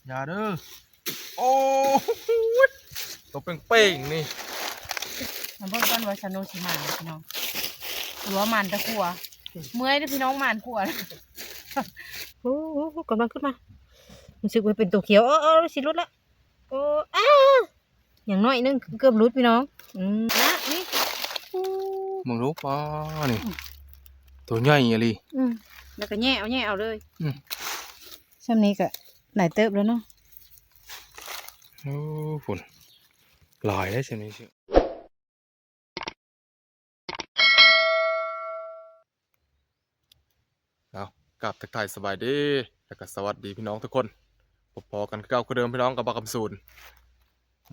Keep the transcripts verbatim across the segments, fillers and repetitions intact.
อย่าเด้อ โอ้ย ตัวเป่งๆนี่ มาเบิ่งก่อนว่าสาวโนสิหมานพี่น้อง หรือว่าหมานแต่ขัว เมื่อยเด้อพี่น้อง หมานขัว โอ้โห กำลังขึ้นมา รู้สึกว่าเป็นตัวเขียว เออเออ สิหลุดละ โอ้ อ้า อย่างน้อยหนึ่งเกือบหลุดพี่น้อง อืม นะ นี่ อู้ มึงรู้ปะนี่ อืม ตัวใหญ่อีหลี อืม แล้วก็แย่เอา แย่เอาเลย อืม ช่ำนี้ก็หลายเติบแล้วเนาะ โอ้ ฝน หลายได้อช่ำนี้สิ เอา กราบทักทายสบายดี แล้วก็สวัสดีพี่น้องทุกคน พบพ้อกันคือเก่าคือเดิมพี่น้องกับบ่าวคำสูน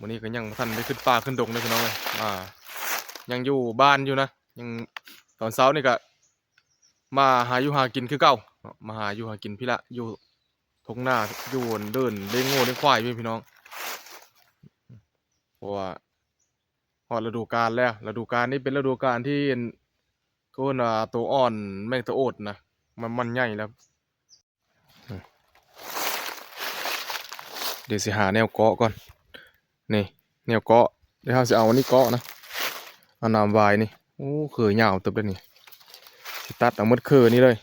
มื้อนี้ก็ยังบ่ทันได้ขึ้นป่าขึ้นดงเลยพี่น้องเอ้ย อ่า ยังอยู่บ้านอยู่นะ ยัง ตอนเช้านี่ก็มาหาอยู่หากินคือเก่าเนาะ มาหาอยู่หากินพี้ละ อยู่ท่งนา อยู่เดินเลี้ยงงัวเลี้ยงควายอยู่พี่น้อง เพราะว่าฮอดฤดูกาลแล้ว ฤดูกาลนี้เป็นฤดูกาลที่ เขาเอิ้นว่าตัวอ่อนแมงตะโอดนะ มัน มันใหญ่แล้ว อืม เดี๋ยวสิหาแนวเกาะก่อน นี่ แนวเกาะ เดี๋ยวเราสิเอาอันนี้เกาะนะ เอาน้ำวายนี่ โอ้ เครือยาวเติบเลยนี่ สิตัดเอาหมดเครือนี่เลย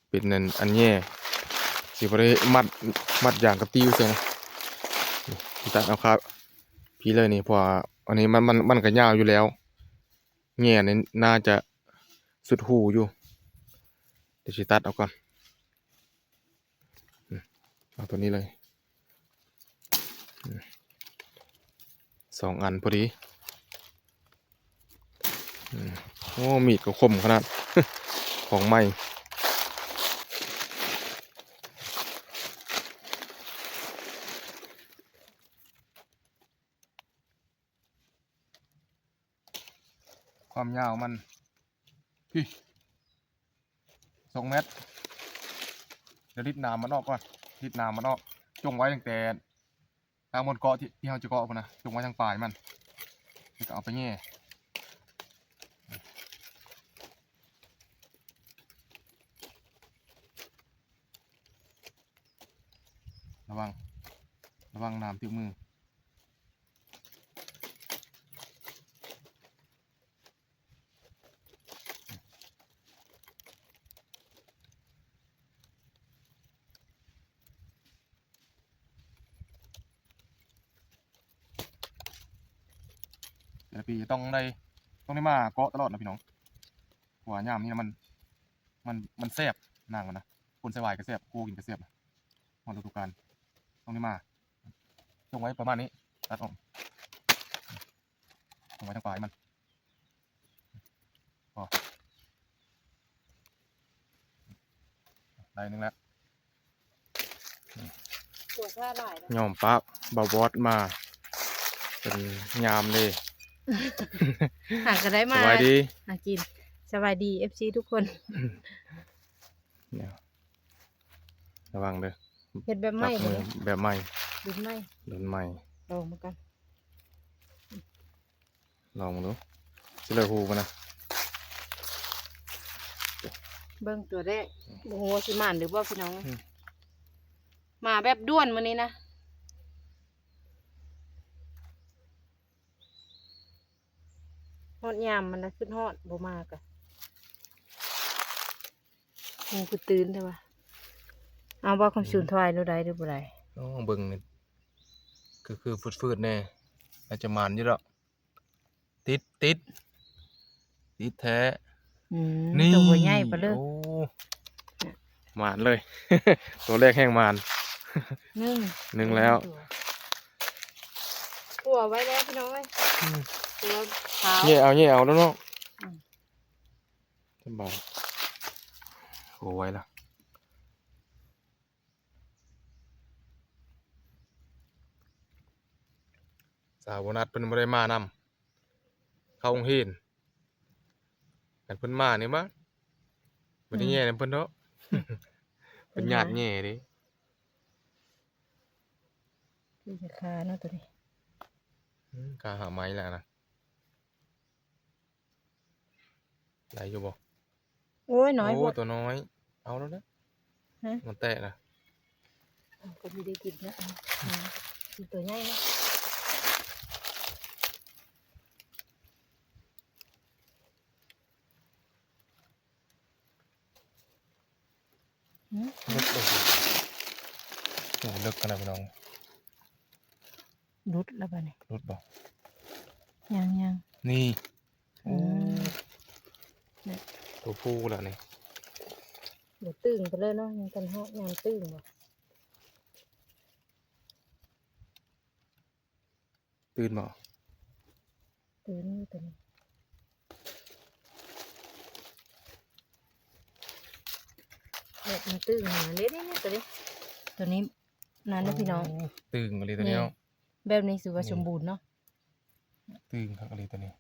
เป็นอัน อันแย่ สิบ่ได้มัด มัดยางกะติวใส่นะ นี่ สิตัดเอาครับ พี้เลยนี่ เพราะว่าอันนี้มัน มัน มันก็ยาวอยู่แล้ว แย่นี่น่าจะสุดหูอยู่ เดี๋ยวสิตัดเอาก่อน อืม เอาตัวนี้เลย อืม สองอันพอดี อืม โอ้ มีดก็คมขนาด ของใหม่ ความยาวมัน พี่ สองเมตร เดี๋ยวริดหนามมันออกก่อน ริดหนามมันออก จงไว้ตั้งแต่ทางบนเกาะที่ ที่เราจะเกาะพุ้นนะ จงไว้ทางปลายมัน แล้วก็เอาไปแย่ ระวัง ระวังหนามถืกมือ แต่ละปีต้องได้ ต้องได้มาเกาะตลอดนะพี่น้อง เพราะว่ายามนี้นะมัน มัน มันแซ่บ นางมันนะ คนใส่หวายก็แซ่บ โคกินก็แซ่บนะ ฮอดฤดูกาล ต้องได้มา จงไว้ประมาณนี้ ตัดออก จงไว้ทางปลายมัน พอ ได้หนึ่งแล้ว ปวดท่าหลายนะ ยอมปะบ่าวบอสมา เป็นยามเลย หาก็ได้มา สบายดี หากิน สบายดี เอฟซี ทุกคน เนี่ย ระวังเด้อ เฮ็ดแบบใหม่ จับมือ บ่เนี่ย แบบใหม่ รุ่นใหม่ รุ่นใหม่ ลองมากัน ลองมาดู สิเลยฮูกันนะ เบิ่งตัวแรก บ่ฮู้ว่าสิหมานหรือบ่พี่น้อง อืม มาแบบด่วนมื้อนี้นะ ฮอดยามมันนะ ขึ้นฮอด บ่มากะ โอ้ คือตื่นแต่ว่า เอาบ่าวคำสูน อืม ถวายดูได้หรือบ่ได้ ลองเบิ่งนี่ คือ คือฟืดๆแน่ น่าจะหมานอยู่ดอก ติด ติด ติดแท้ อืม นี่ ตัวใหญ่ปะเลย โอ้ หมานเลย ตัวแรกแห่งหมาน หนึ่ง หนึ่งแล้ว ตัว ขั่วไว้แล้วพี่น้องเอ้ย อืม ตัวขาว แย่เอา แย่เอาแล้วเนาะ อืม สบาย ขั่วไว้แล้ว สาวโบนัสเพิ่นบ่ได้มานำ เข้าโรงเรียน คันเพิ่นมานี่มา บ่ได้ อืม แย่นำเพิ่นเนาะ เพิ่น เพิ่น ญาติ มา แย่เด้ คือจะคาเนาะตัวนี้ อืม คาหาไม้แล้วนะ ได้อยู่บ่ โอ้ย น้อย โอ้ โพด ตัวน้อย เอาแล้วนะ ฮะ มันแตะนะ อ่ะ ก็ไม่ได้กินนะ อ่ะ อ่ะ กินตัวใหญ่นะ หืม เลิกเลย โอ้ เลิกขนาดพี่น้อง หลุดแล้วบ่นี่ หลุดบ่ ยัง ยัง นี่ อืม โอ้ เนี่ย ตัวผู้แล้วนี่ บ่ตึงไปเลยเนาะ ยังกันฮอดยามตึงบ่ ตื่นบ่ ตื่นอยู่ตัวนี้ แบบมันตึงนะ นี่ นี่ นี่ ตัวนี้ ตัวนี้ นั่นนะพี่น้อง โอ้ ตึงอีหลีตัวนี้เนาะ นี่ แบบนี้ถือว่า นี่ สมบูรณ์เนาะ ตึงคักอีหลีตัวนี้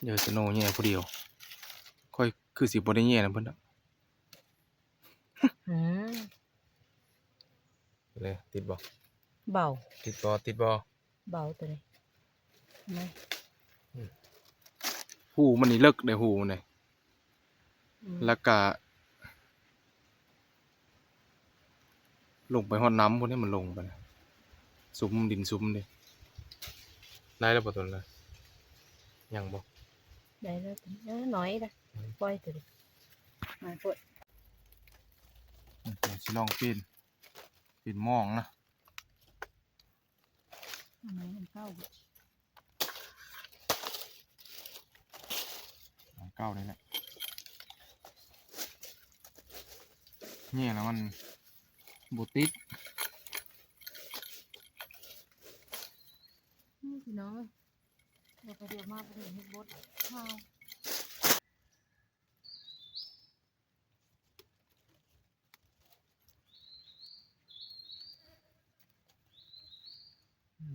เดี๋ยวสโนว์แย่ผู้เดียว ค่อยคือสิบ่ได้แย่นำเพิ่นดอก อืม เลย ติดบ่ เบา ติดบ่ ติดบ่ เบาตัวนี้ เห็นไหม อืม หูมันนี่เลิกเด้ หูมันนี่ อืม แล้วก็ ลงไปฮอดน้ำพุ้นนี่ มันลงไปนะ ซุมดินซุมเด้ ได้แล้วบ่ตัวนั้นนะ ยังบ่ ได้แล้วตัวนี้ เออ น้อยนะ อืม ปล่อยตัวนี้ น้อยโพด อืม เดี๋ยวสิลองปีน ปีนมองนะ อันนี้อันเก่าบ่ อันเก่านี่แหละ นี่แล้วมันบ่ติด นี่พี่น้องเอ้ย เดี๋ยวไปเดี๋ยวมาไปเห็นเห็ดบดข้าว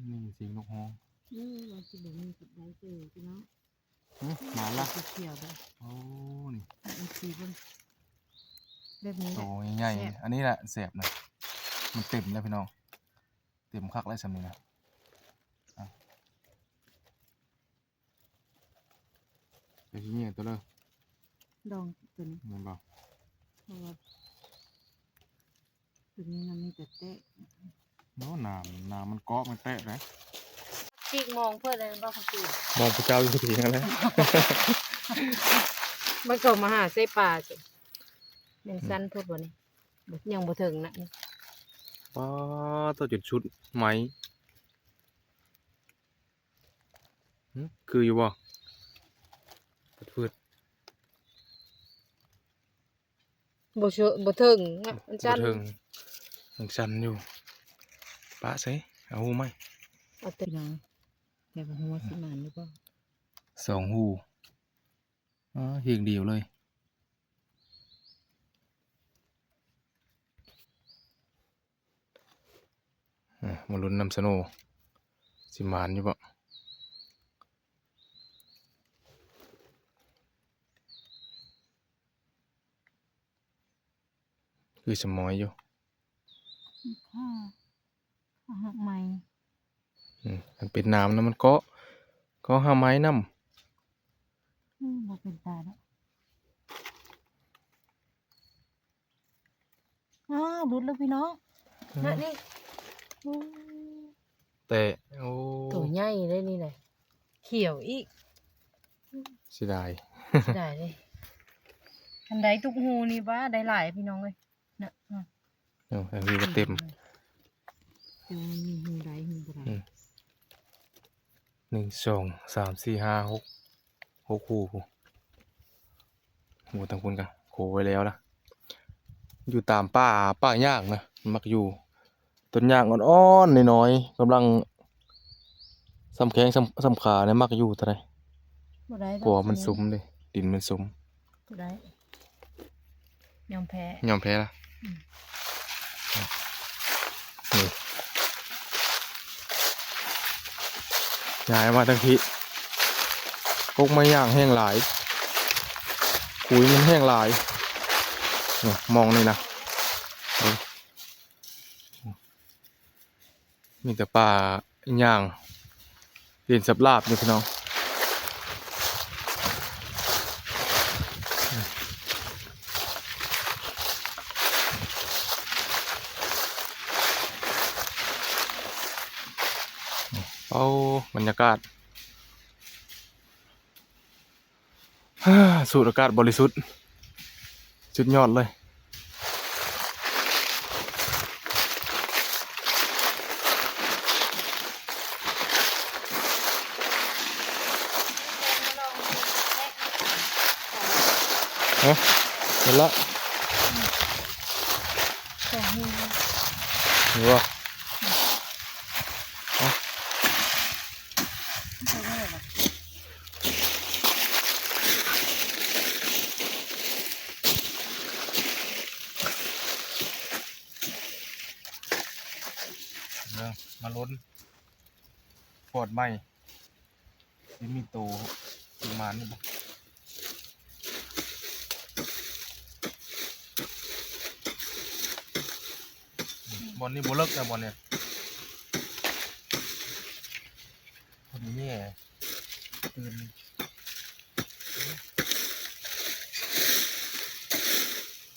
นี่เสียงนกฮ้อง นี่ว่าสิบ่มีกับใดเจอพี่น้อง หึ หมาละ สีเขียวเลย โอ้ นี่ อีกสีเบิ่ง แบบนี้แหละ โตใหญ่ๆ แซ่บ อันนี้แหละแซ่บนะ มันเต็มแล้วพี่น้อง เต็มคักแล้วส่ำนี้นะ อ่ะ เดี๋ยวสิเนี่ยตัวเลย ดองตัวนี้ แม่นบ่ เพราะว่า ตัวนี้มันมีแต่แตะ เนาะ น้ำ น้ำมันเกาะมันแตะนะ จิกมองเพิ่นเลยบ่ คันสิ มองพระเจ้าอยู่ที่นั่นแหละ มันเข้ามาหาใส่ปลาสิ แม่นสั้นโพดบ่นี่ บ่ ยังบ่ถึงนะนี่ ป๊าด ตัวจนสุดไหม หึ คืออยู่บ่ เฟืด บ่เชิง บ่ถึงอะ มันสั้น บ่ถึง มันสั้นอยู่ ปะใส่ เอาหูใหม่ เอาแต่หยัง แต่บ่ฮู้ว่าสิหมานหรือบ่ สองหู อ่า เฮงเดียวเลย อ่ะ มาลุ้นนำสโนว์ สิหมานอยู่บ่ คือสมอยอยู่ ค่ะ เอาหักใหม่ อืม มันเป็นน้ำนะ มันเกาะ เกาะหาไม้นำ อืม บ่เป็นตาแล้ว อ้าว หลุดแล้วพี่น้อง อืม นั่นนี่ อืม แต่ โอ้ ตัวใหญ่เลยนี่แหละ เขียวอีก เสียดาย เสียดายเลย อันใดทุกหูนี่ว่าได้หลายพี่น้องเอ้ย นะ อ่ะ เอา อันนี้ก็เต็ม เต็มเลย แต่ว่ามันมีหูใดหูบ่ได้ อืม หนึ่ง สอง สาม สี่ ห้า หก หกหูพู้น โอ้ ทางพุ้นกะโคไว้แล้วนะ อยู่ตามป่า ป่าหญ้านะ มักอยู่ ต้นหญ้าอ่อนๆ น้อยๆ กำลังส่ำแข้งส่ำ ส่ำขาเนี่ย มักอยู่เท่าใด บ่ได้ดอก เพราะว่ามันซุมเด้ ดินมันซุม บ่ได้ ยอมแพ้ ยอมแพ้ละ อืม นี่ ย้ายมาทางพี้ กกไม้ย่างแห้งหลาย ขุยมันแห้งหลาย นี่ มองนี่นะ เบิ่ง มีแต่ป่าย่าง เรียนสับลาบอยู่พี่น้อง อืม โอ้ บรรยากาศ สูดอากาศบริสุทธิ์ สุดยอดเลย ฮะ เห็นละ เห็นปะ เออ มาล้น ปอดใหม่ สิมีโตประมาณนี้บ่ บ่อนนี้บ่เลิกนะ บ่อนเนี่ย พอดีแย่ตื่น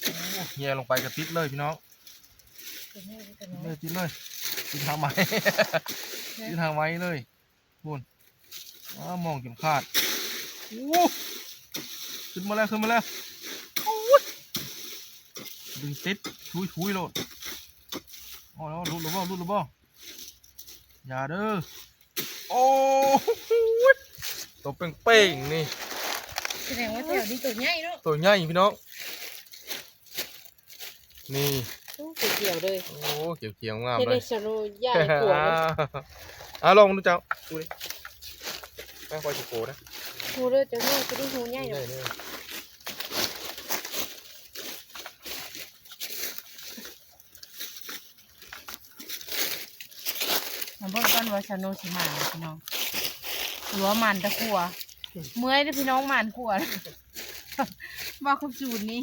โอ้ แย่ลงไปก็ติดเลยพี่น้อง ติดเลย ติดเลย ติดเลย ติดทางไม้ ติดทางไม้เลย พูน อ้าว มองจนขาด โอ้ ขึ้นมาแล้ว ขึ้นมาแล้ว โอ้ย ดึงติด ชุยชุยโลด อ๋อ แล้วหลุดแล้วบ่ หลุดแล้วบ่ อย่าเด้อ โอ้ ตัวเป่งๆ นี่ แสดงว่าแถวนี้ตัวใหญ่เนาะ ตัวใหญ่พี่น้อง นี่ โอ้ เขียวๆเลย โอ้ เขียวๆ งาม เฮ็ด เลย ให้สโนว์ใหญ่กว่าเลย อ่ะ ลองดูเจ้า ดูดิ ไม่ค่อยสิโกนะ ดูเด้อเจ้า นี่ตัวนี้หูใหญ่เนาะ นี่ นี่ มาเบิ่งก่อนว่าสโนว์สิหมานบ่พี่น้อง หรือว่าหมานแต่ขัว เมื่อยเด้อพี่น้อง หมานขัว บอกคำสูตรนี้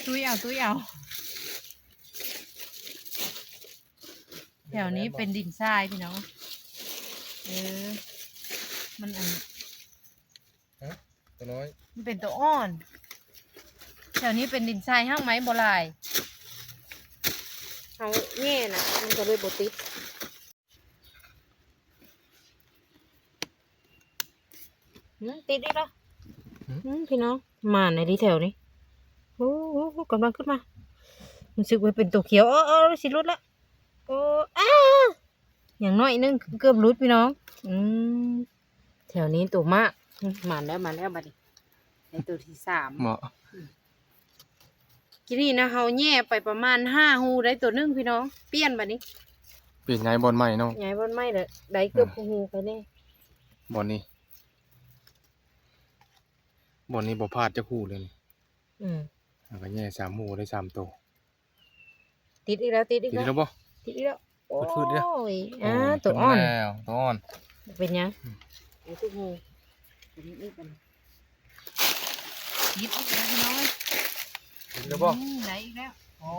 ตุ้ยเอา ตุ้ยเอา แถวนี้เป็นดินทรายพี่น้อง เออ มันอัน ฮะ ตัวน้อย มันเป็นตัวอ่อน แถวนี้เป็นดินทราย ฮากไม้บ่หลาย เขาแง่น่ะ มันก็เลยบ่ติด อืม ติดอีกแล้ว อืม อืม พี่น้อง หมานในที่แถวนี้ โอ้โห กำลังขึ้นมา รู้สึกว่าเป็นตัวเขียว เออ เออ สิหลุดละ โอ้ อ้า อย่างน้อยนึง เกือบหลุดพี่น้อง อืม แถวนี้ตัวมาก อืม หมานแล้ว หมานแล้วบัดนี้ ในตัวที่สาม เหมาะ อืม กี้นี่นะ เฮาแย่ไปประมาณห้าฮู ได้ตัวหนึ่งพี่น้อง เปลี่ยนบัดนี้ เปลี่ยนย้ายบ่อนใหม่เนาะ ย้ายบ่อนใหม่เลย ได้เกือบ อ่า ฮูไปแน่ บ่อนนี้ บ่อนนี้บ่พลาดจักฮูเลยนี่ อืม แล้วก็แย่สามฮู ได้สามตัว ติดอีกแล้ว ติดอีก ติดอีกแล้ว แล้วบ่ ติดอีกแล้ว โอ้ย ฟืดๆ เนี่ย อ่า โอ้ย ตัวอ่อน ขึ้นมาแล้ว ตัวอ่อน เป็นยัง อืม เอาทุกฮู ตัวนี้อีกอัน ติดอีกแล้วพี่น้อง ติดแล้วบ่ อืม ได้อีกแล้ว โอ้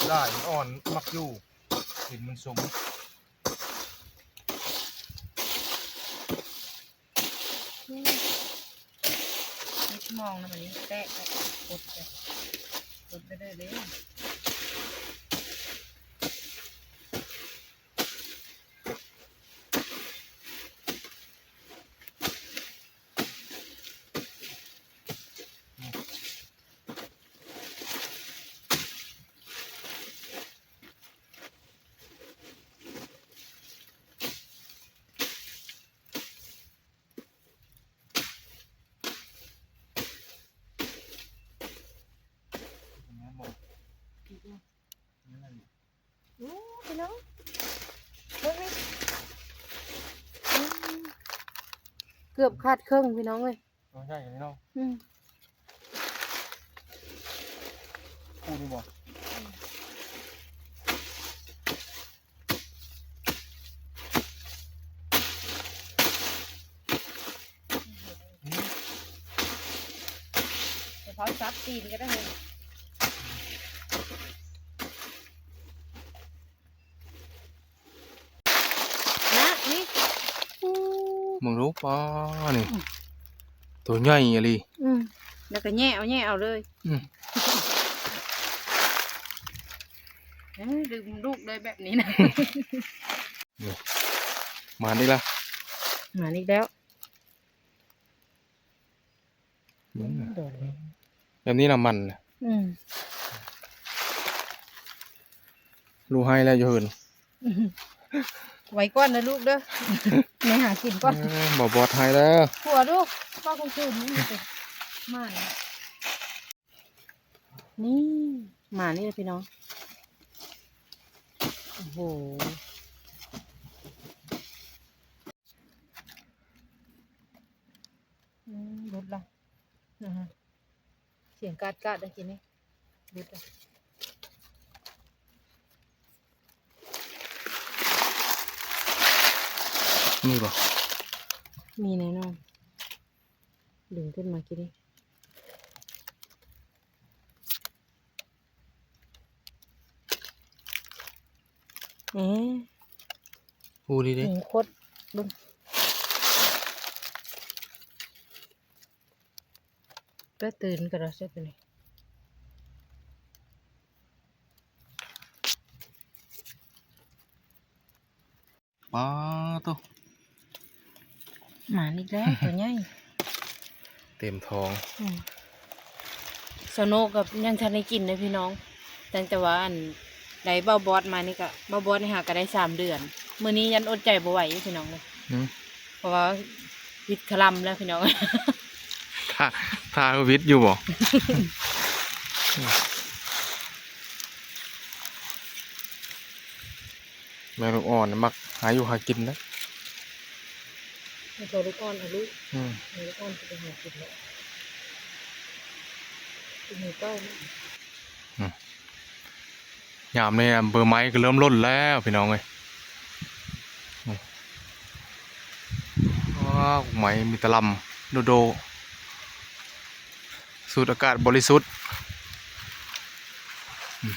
ได้ มันอ่อน มักอยู่ กินมันสม อืม นิดมองนะ มันนี้แตะไป กดไป กดไปเรื่อยๆ โอ้ พี่น้อง เบิ่งนี่ อืม เกือบขาดครึ่งพี่น้องเอ้ย ตัวใหญ่เลยเนาะ อืม คู่นี่บ่ เฉพาะซับตีนก็ได้เลย นะ นี่ อู้ มึงรู้ปะนี่ อืม ตัวใหญ่อีหลี อืม แล้วก็แย่เอา แย่เอาเลย อืม เอ้ย ลืมลูกเลยแบบนี้นะ นี่ มานี่ละ มาอีกแล้ว อืม โดดเลย แบบนี้ละมันน่ะ อืม ลูกให้แล้วอยู่เหิน ไว้ก่อนนะลูกเด้อ แม่หากินก่อน เออ บ่บอดให้แล้ว ขัวลูก ว่าคงคืนนี่มันเป็นหมา นี่ หมานี่เลยพี่น้อง โอ้โห อืม หลุดละ นะฮะ เสียงกาดกาดเมื่อกี้นี้ หลุดละ มีบ่ มีแน่นอน ดึงขึ้นมากินดิ เอ๊ะ หูดีเด้ หูโคตร เบิ่ง ก็ตื่นก็รอเสร็จไปเลย ป๊าดโต หมานอีกแล้ว ตัวใหญ่ เต็มท้อง อืม สโนกับยังทันได้กินเลยพี่น้อง ตั้งแต่ว่าอันได้เบ้าบอสมานี่ก็ เบ้าบอสนี่หาก็ได้สามเดือน มื้อนี้ยันอดใจบ่ไหวอยู่พี่น้องเลย อืม เพราะว่าวิดคลำแล้วพี่น้อง ถ้า ถ้าวิดอยู่บ่ แม่ลูกอ่อนน่ะมักหาอยู่หากินนะ มันโทรลูกอ่อนเอาลูก อืม แม่ลูกอ่อนจะไปหากินแล้ว กินหมูเก้านะ อืม ยามนี้อำเภอไม้ก็เริ่มล่นแล้วพี่น้องเอ้ย อืม ว้าว ไม้มีแต่ลำโดดๆ สูดอากาศบริสุทธิ์ อืม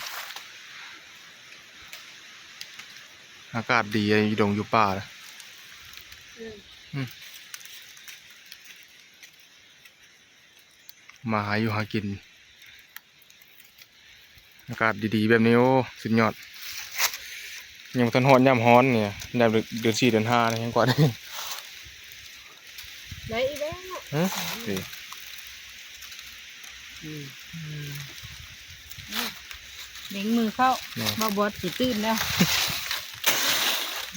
อากาศดีอยู่ดงอยู่ป่านะ อืม อืม มาหาอยู่หากิน อากาศดีๆ แบบนี้ โอ้ สุดยอด ยังบ่ทันฮอดยามร้อนเนี่ย ยามเดือน เดือนสี่ เดือนห้าเนี่ย ยังกว่าได้ ได้อีกแล้ว ฮะ นี่ อืม อืม เบ่งมือเข้า เนาะ บ่บอสสิตื่นแล้ว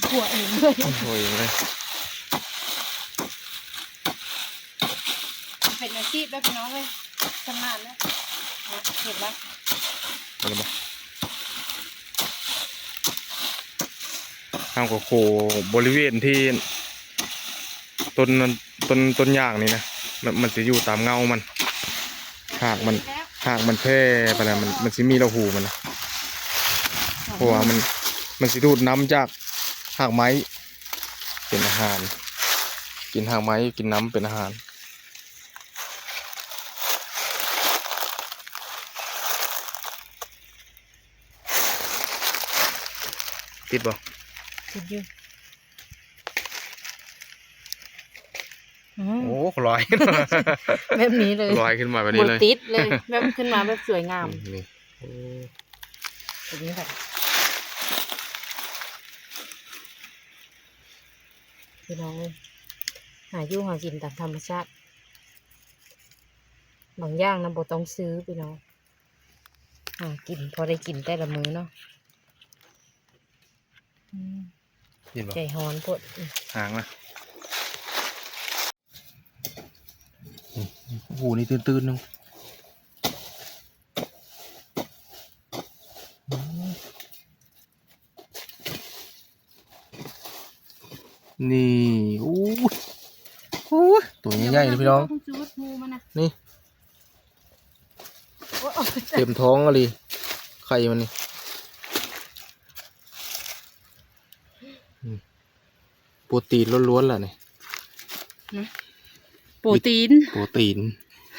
ขัวเองเลย โอ้ยเลย เป็นอาชีพแล้วพี่น้องเอ้ย ชำนาญแล้ว อ่ะ เห็นแล้ว เห็นแล้วบ่ เฮาก็โคบริเวณที่ต้นนั้น ต้น ต้นยางนี่นะ มัน มันสิอยู่ตามเงามัน หากมัน หากมันแผ่ไปแล้วมัน มันสิมีรากหูมันนะ เพราะว่ามัน มันสิดูดน้ำจากหากไม้ เป็นอาหาร กินหากไม้ กินน้ำเป็นอาหาร ติดบ่ ติดอยู่ อืม โอ้ ลอย แบบนี้เลย ลอยขึ้นมาแบบนี้เลย บ่ติดเลย แบบขึ้นมาแบบสวยงาม นี่ นี่ โอ้ แบบนี้ค่ะ พี่น้องเอ้ย หาอยู่หากินตามธรรมชาติ บางอย่างนะบ่ต้องซื้อพี่น้อง หากินพอได้กินแต่ละมื้อเนาะ อืม เห็นบ่ ใจฮ้อนโพด อืม หางนะ อืม โอ้โห นี่ตื้นๆ นึง อืม นี่ อู้ย อู้ย ตัวใหญ่ๆ เลยพี่น้อง เดี๋ยวมันจะต้องซื้องูมันนะ นี่ โอ๊ย เต็มท้องอะลี ไข่มันนี่ อืม โปรตีนล้วนๆ แหละนี่ นะ โปรตีน โปรตีน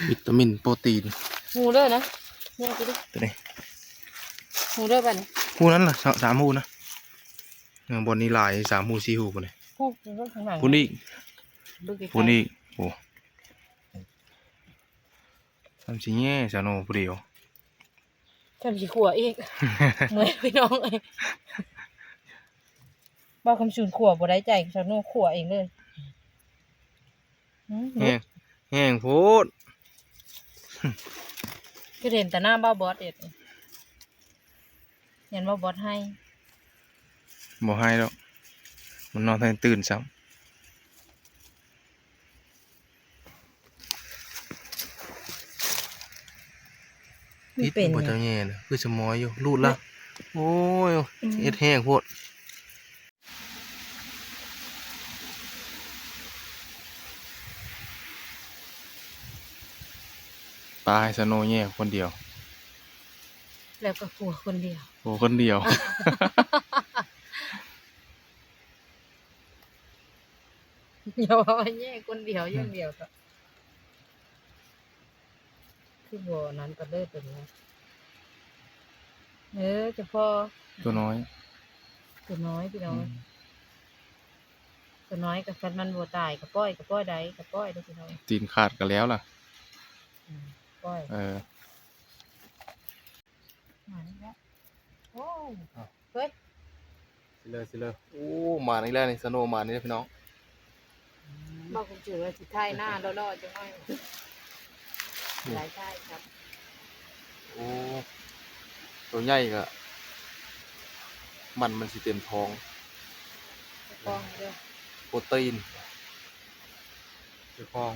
วิตามิน โปรตีน หูเด้อนะ เนี่ย ดูดิ ตัวนี้ หูเด้อป่ะเนี่ย หูนั้นน่ะ สาม สามหูนะ เออ บนนี้หลาย สามหู สี่หู บนนี้ หู หูข้างหลัง พุ้นอีก เบิ่งไกลๆ พุ้นอีก โอ้ ทำสิแง่ สาวโนผู้เดียว ทำสิขั่วอีก เมื่อยพี่น้องเอ้ย บ่าวคำสูนขั่วบ่ได้ใจ สาวโน่ขั่วเองเลย อืม แห้ง แห้งโพด คือเห็นแต่หน้าบ่าวบอสเอ็ด ยันบ่าวบอสให้ บ่ให้ดอก มันนอนทันตื่นซ้ำ มันเป็น ติดบ่เจ้าแย่น่ะ คือสมอยอยู่ รูดละ โอ้ย อืม เฮ็ดแห้งโพด ปลาให้สโนว์แย่คนเดียว แล้วก็ขั่วคนเดียว ขั่วคนเดียว อย่าว่าแย่คนเดียวอย่างเดียวเถอะ คือบ่นั้นก็เลิกไปแล้ว เออ เจ้าพ่อ ตัวน้อย ตัวน้อยพี่น้อง อืม ตัวน้อยก็คันมันบ่ตายก็ปล่อย ก็ปล่อยได้ ก็ปล่อยได้พี่น้อง ตีนขาดก็แล้วล่ะ อืม ปล่อย เออ มานี่แล้ว โอ้ย อ้าว เฮ้ย สิเลย สิเลย โอ้ มาอีกแล้วนี่ สโนว์มาอีกแล้วพี่น้อง บอกคุณจือว่าสิถ่ายหน้าหล่อๆจังหน่อย นี่ หลายถ่ายครับ โอ้ ตัวใหญ่ก็ มัน มันสิเต็มท้อง กองเด้อ โปรตีน เจ้าของ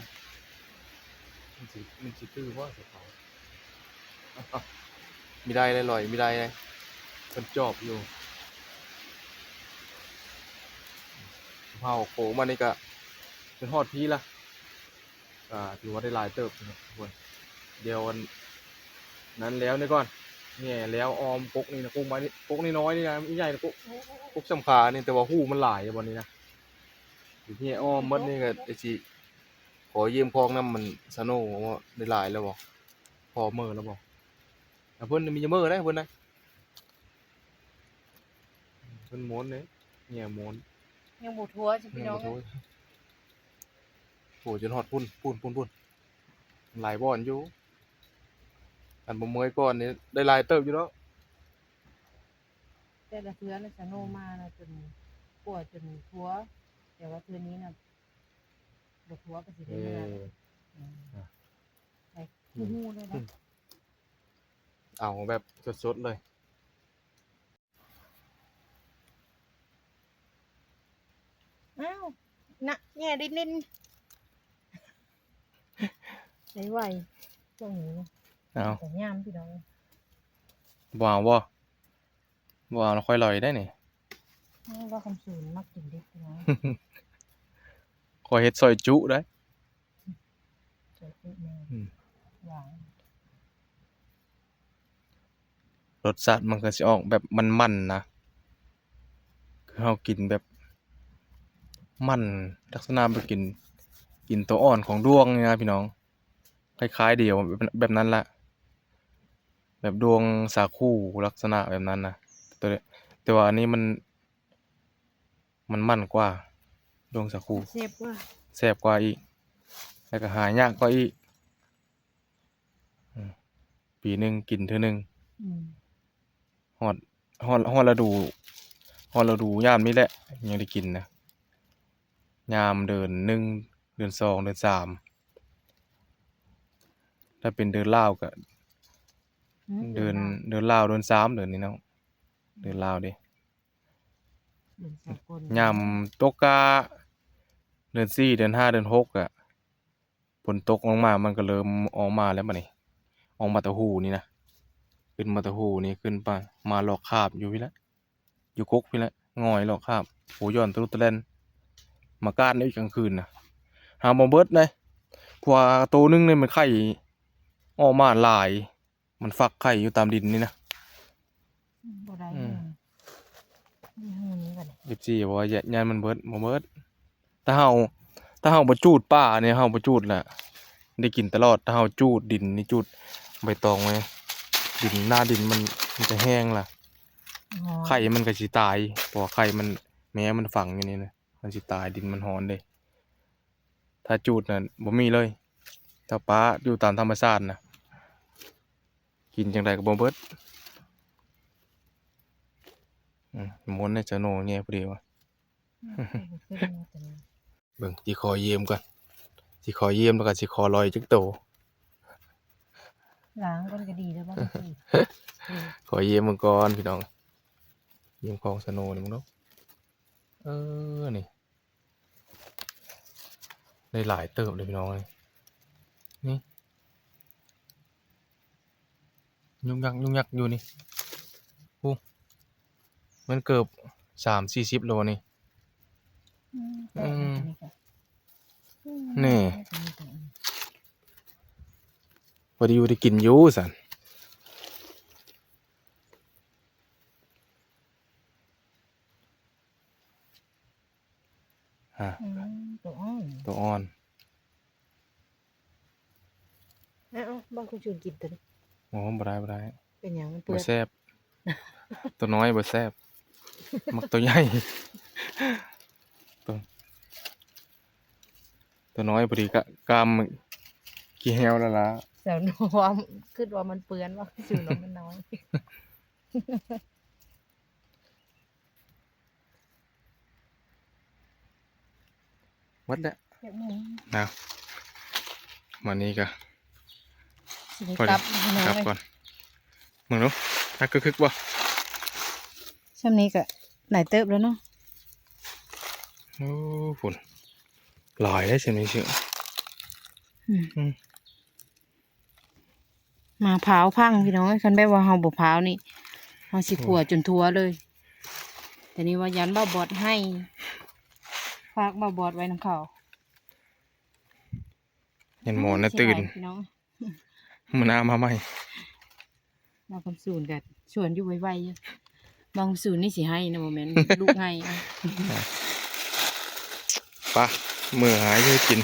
มันสิ มันสิตื้อบ่เจ้าของ มีได้เลยลอย มีได้เลย เพิ่นจอบอยู่ เฮาโค้งมานี่ก็ เป็นฮอดพี้ละ อ่า ถือว่าได้หลายเติบนะทุกคน เดี๋ยวอันนั้นแล้วนี่ก่อน แหย่แล้วอ้อมกกนี่นะ กกไม้นี่ กกน้อยๆนี่นะ ไม่ใหญ่นะ กก กกสำคัญนี่ แต่ว่าฮูมันหลายอยู่บ่อนนี้นะ แหย่อ้อมหมดนี่ก็ไอ้สิ ขอยืมคอกนำมันสโนว์ว่าได้หลายแล้วบ่ พอเมิดแล้วบ่ แต่เพิ่นมีจะเมิดได้เพิ่นนะ เพิ่นม้วนเด้ เนี่ยม้วน ยังบ่ทั่วจ้ะพี่น้อง ยังบ่ทั่ว โอ้ จนฮอดพุ้น พุ้น พุ้น พุ้น หลายบ่อนอยู่ อันบ่เมิดก่อนนี่ได้หลายเติบอยู่เนาะ แต่ละเทื่อน่ะสโนว์มานะจนกว่าจนทั่ว แต่ว่าเทื่อนี้น่ะ บ่ทั่วก็สิได้เมื่อ เออ อืม อ่ะ ไป อืม ฮู้ๆเลยนะ เอาแบบสดๆเลย อ้าว นะ แหย่ดินๆ ไหวๆ ช่วงนี้ เอา แต่ยามพี่น้อง บ่เอาบ่ บ่เอาแล้วค่อยลอยได้นี่ นี่ว่าคำสูนมักกินดิบพี่น้อง ค่อยเฮ็ดซอยจุได้ ซอยจุแม่ อืม หวาน รสชาติมันก็สิออกแบบมันๆนะ คือเฮากินแบบมัน ลักษณะไปกิน กินตัวอ่อนของด้วงนี่นะพี่น้อง คล้ายๆเดียวแบบ แบบนั้นละ แบบด้วงสาคูลักษณะแบบนั้นนะ แต่ แต่ว่าอันนี้มัน มันมันกว่า ด้วงสาคู แซ่บกว่า แซ่บกว่าอีก แล้วก็หายากกว่าอีก อืม ปีหนึ่งกินเทื่อหนึ่ง อืม ฮอด ฮอด ฮอดฤดู ฮอดฤดูยามนี้แหละ ยังได้กินนะ ยามเดือนหนึ่ง เดือนสอง เดือนสาม ถ้าเป็นเดือนลาวก็ อืม เดือน เดือนลาว เดือนลาว เดือนสาม เดือนนี้เนาะ เดือนลาวเด้ เดือนสากล ยามตกกะ เดือนสี่ เดือนห้า เดือนหกอะ ฝนตกลงมามันก็เริ่มออกมาแล้วบัดนี้ ออกมาแต่ฮูนี่นะ ขึ้นมาแต่ฮูนี่ ขึ้นไป มาลอกคราบอยู่พี้แหละ อยู่กกพี้แหละ ง่อยลอกคราบ โห ย้อนตะลุตะแลน มาก้านอีกกลางคืนนะ หาบ่เบิดเลย เพราะว่าโตหนึ่งนี่มันไข่ออกมาหลาย มันฟักไข่อยู่ตามดินนี่นะ อืม บ่ได้ อืม นี่ นี่ นี่ นี่ เอฟซีบอกว่าอย่า ย้านมันเบิด บ่เบิด ถ้าเฮา ถ้าเฮาบ่จูดป่าเนี่ย เฮาบ่จูดล่ะ ได้กินตลอด ถ้าเฮาจูดดินนี่ จูดใบตองไว้ ดิน หน้าดินมัน มันจะแห้งล่ะ อ๋อ ไข่มันก็สิตาย เพราะว่าไข่มัน แม่มันฝังอยู่นี่นะ มันสิตาย ดินมันฮ้อนเด้ ถ้าจูดน่ะบ่มีเลย ถ้าปะอยู่ตามธรรมชาติน่ะ กินจั่งใดก็บ่เบิด อืม หมุนในสโนว์แน่พอดีวะ เบิ่ง สิขอเยี่ยมก่อน สิขอเยี่ยมแล้วก็สิขอลอยจักโต ล้างก่อนก็ดีแล้ว บางที ขอเยี่ยมเบิ่งก่อนพี่น้อง เยี่ยมของสโนว์นี่มึงเนาะ เออ นี่ ได้หลายเติบเลยพี่น้องเอ้ย นี่ ยุกยักยุกยักอยู่นี่ อู้ มันเกือบสามสี่สิบโลนี่ อืม อืม อืม นี่ อืม พอได้อยู่ได้กินอยู่สัน ฮะ อืม ตัวอ่อน ตัวอ่อน เอ้า เอ้า บ่าวคำสูนกินตัวนี้ โอ้ บ่ได้ บ่ได้ เป็นหยังมันเปื่อน บ่แซ่บ ตัวน้อยบ่แซ่บ มักตัวใหญ่ ตัว ตัวน้อยพอดีกะ กามขี้แห้วแล้วล่ะ สาวน้อย คิดว่ามันเปื่อน บ่าวคำสูนว่ามันน้อย หมดแล้ว เจ็ดโมง นะ วันนี้ก็ สิได้ พอดี กลับพี่น้อง กลับ เอ้ย ก่อน มึงดู นักกึกๆบ่ ช่วงนี้ก็หลายเติบแล้วเนาะ โอ้ ฝน หลายได้ใช่ไหมเชื่อ อืม อืม หมากพร้าวพังพี่น้องเอ้ย คันแบบว่าเฮาบ่พร้าวนี่ เฮาสิขั่ว โอ้ย จนทั่วเลย แต่นี่ว่าย้านบ่าวบอสให้ ฝากบ่าวบอสไว้นำเขา เห็นหมอนะตื่น เสียดายพี่น้อง มื้อหน้ามาใหม่ บ่าวคำสูนก็ชวนอยู่ไวๆอยู่ บ่าวคำสูนนี่สิให้นะ บ่แม่นลูกให้ ไป มื้อหาอยู่กิน